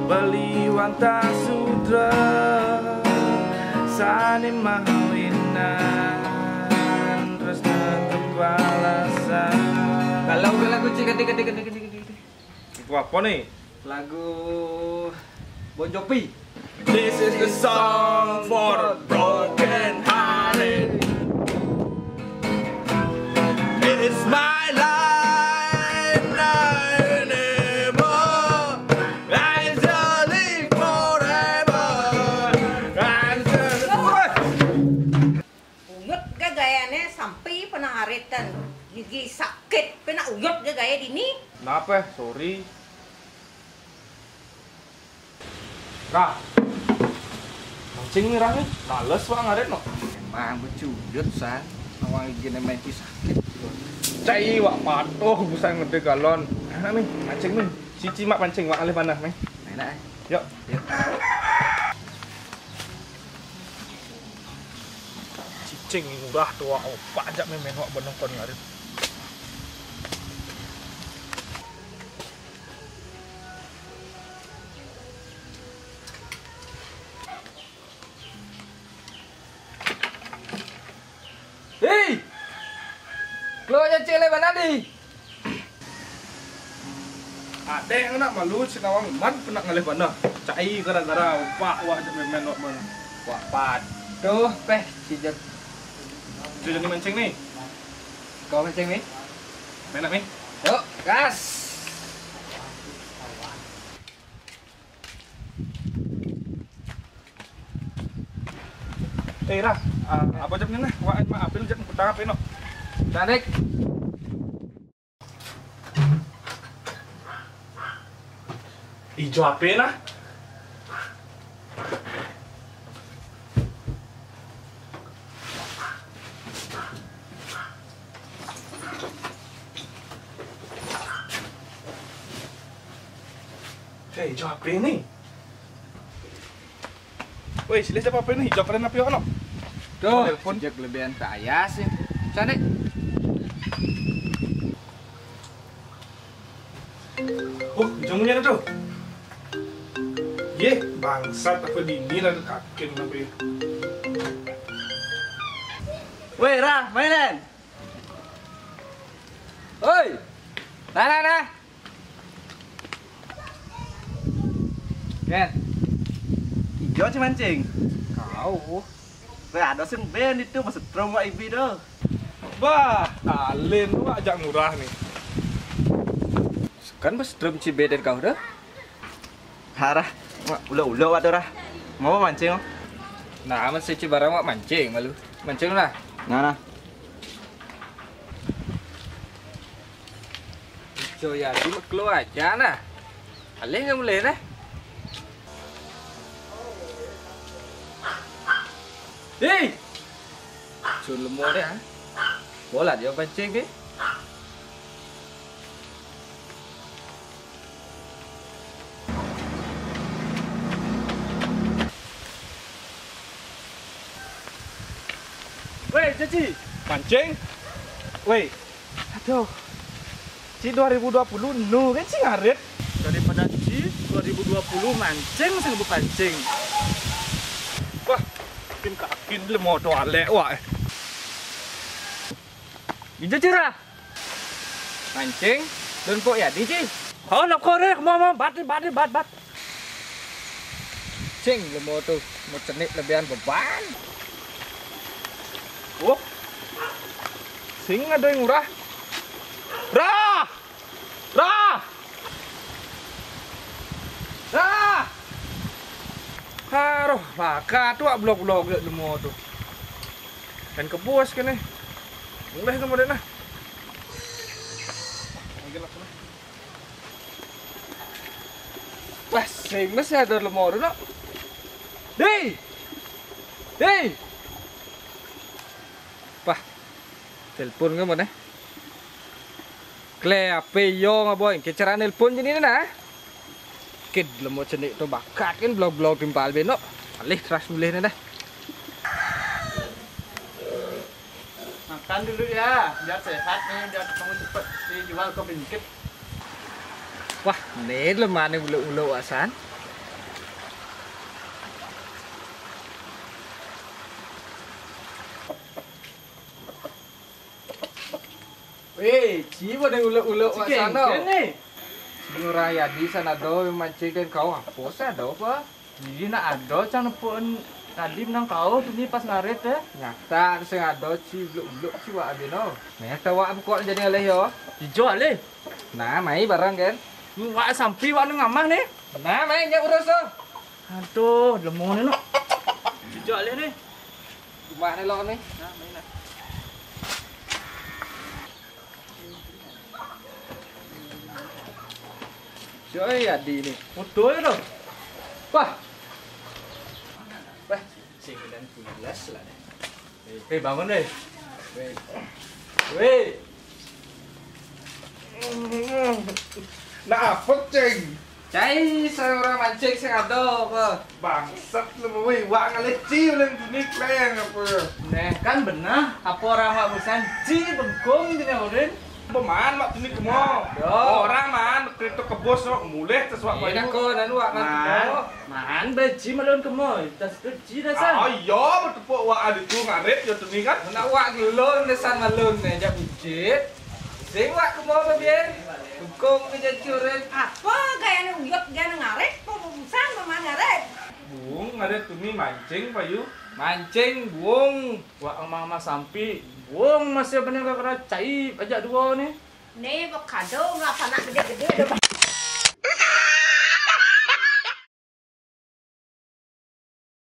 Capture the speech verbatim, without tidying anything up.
Beli wantah sudra sane mawinan terus tetep balasan. Kalau ke lagu cik, ganti, ganti, ganti, ganti, ganti, ganti. Itu apa nih? Lagu Bon Jovi. This is the song for broken hearted. It's my life now anymore. I shall live forever. I shall... Uyut ge gayane sampe pernah arit dan gigi sakit, pernah uyut ge gaya dini. Kenapa? Sorry. Rah. Mancing nih, Rah, nih. Males, Wak, ngarit, no. Emang becujut, San. Awang igine mancing sakit. Cai, Wak, patuh busan ngede galon. Enak, nih, mancing, nih. Cici, Mak, mancing, Wak, alih panah, nih. Enak, eh? Yuk. Yuk. Cicing murah tuh, Wak. Opak ajak main, Wak, benong kon ngarit. Hei! Klo aja cele banali. Ade yang nak malu, si nawang man pernah ngalih bana. Cai gara-gara upah wah jek memen wak bana. Wak patuh peh si jek. Jadi mancing nih. Kau mancing nih? Main nak nih? Yuk, gas. Eh, Ra, ah, apa jam ni, nah? Wak, ma apel jam kutang apa, no? Tarik. Ijo apa, nah? Eh, ijo apa ni? Woi, silih siapa apa ini? Hijau keren apa, ono? Tuh, telepon. Sejak lebihan tayas ya. Sana. Oh, hijaunya tuh. Ye, bangsat apa dini lah kakin apa ya? Woi, Ra, mainan. Woi. Nah, nah, nah. Ken, ijo si mancing. Kau. Weh, ada sing ben itu, maksud drum wa ibi tu. Bah, talin tu ajak murah ni. Kan bos drum cibeden kau dah. Harah, ulo-ulo wa tu rah. Mau mancing? Nah, amat seci barang wa mancing malu. Mancing lah. Nah, nah. Joyadi maklo aja nah. Alih nggak mulai nah. Hei, sun lemo deh ah. Bola dia pancing deh. Weh, Ceci. Mancing? Weh. Aduh. Ci dua ribu dua puluh nu kan ci ngarit. Daripada ci dua ribu dua puluh mancing sing pancing. Wah, kin kakin le moto alek wah. Ijo cira. Mancing, dun pok ya di ci. Oh, nak korek, mau, mau, bat, bat, bat, bat. Cing, lemo tu, mau cenik lebihan beban. Oh, sing ada yang murah. Rah! Rah! Rah! Aduh, bakat tu blok-blok je lemo tu. Dan kebus ke ni. Boleh tu model lah. Ambil lah sana. Wah, sing masih ada lemo tu nak. Dei! Dei! Wah, telepon ke mana? Kle ape yo ngaboy? Ke cara nelpon je ni nah. Kid lemo cenik tu bakat kan blog-blog timpal benok. Alih keras boleh ni dah. Makan dulu ya, biar sehat nih, biar kamu cepet dijual ke bingkit. Wah, né lemah né uluk-uluk wak san. Wéh, ci pada uluk-uluk wak san to. Sing urang Yadi san ado mancing deng kau apo san ado apo? Ih, nak ado cang nepukin tadi menang kau tu ni pas ngarit eh. Nyata sing ado ci uluk-uluk ci wak abih no. Nah, tawak pokok jadi alih yo. Ijo alih. Nah, mai barang kan. Wak sampi wak nang amah ni. Nah, mai nyak urus tu. Aduh, lemo ni no. Ijo alih ni. Rumah ni lo ni. Nah, mai nah. Coy, Adi ni. Foto je tu. Wah. Wah, sembilan belas lah deh. Eh, bangun deh. Weh. Weh. Nak apa, Ceng? Cai, seorang mancing sing ado apa? Bangsat lu, woi, wak ngalih ci ulun tuni kleng apa? Neh, kan benah, apa orang wak busan ci bengkung dini ulun. Peman wak tuni kemo. Yo. Orang man kereta kebos wak mulih terus wak. Iya, bayu. Ko, nanu wak man kemo. Man, baji malun kemo. Tas kerja dah san. Ah, iya, bertepuk wak ada tu ngarit ya tuni kan. Nak wak gelon dah san malun ni, jak buncit. Sing wak kemo babien. Bengkung ke jancur. Apa gaya ni uyut, gaya ni ngarit, apa busan peman ngarit? Buung ada tuni mancing payu. Mancing buung. Wak ama-ama sampi, buung masih banyak kena cai ajak dua ni. Ni bekado ngapa nak gede-gede dah.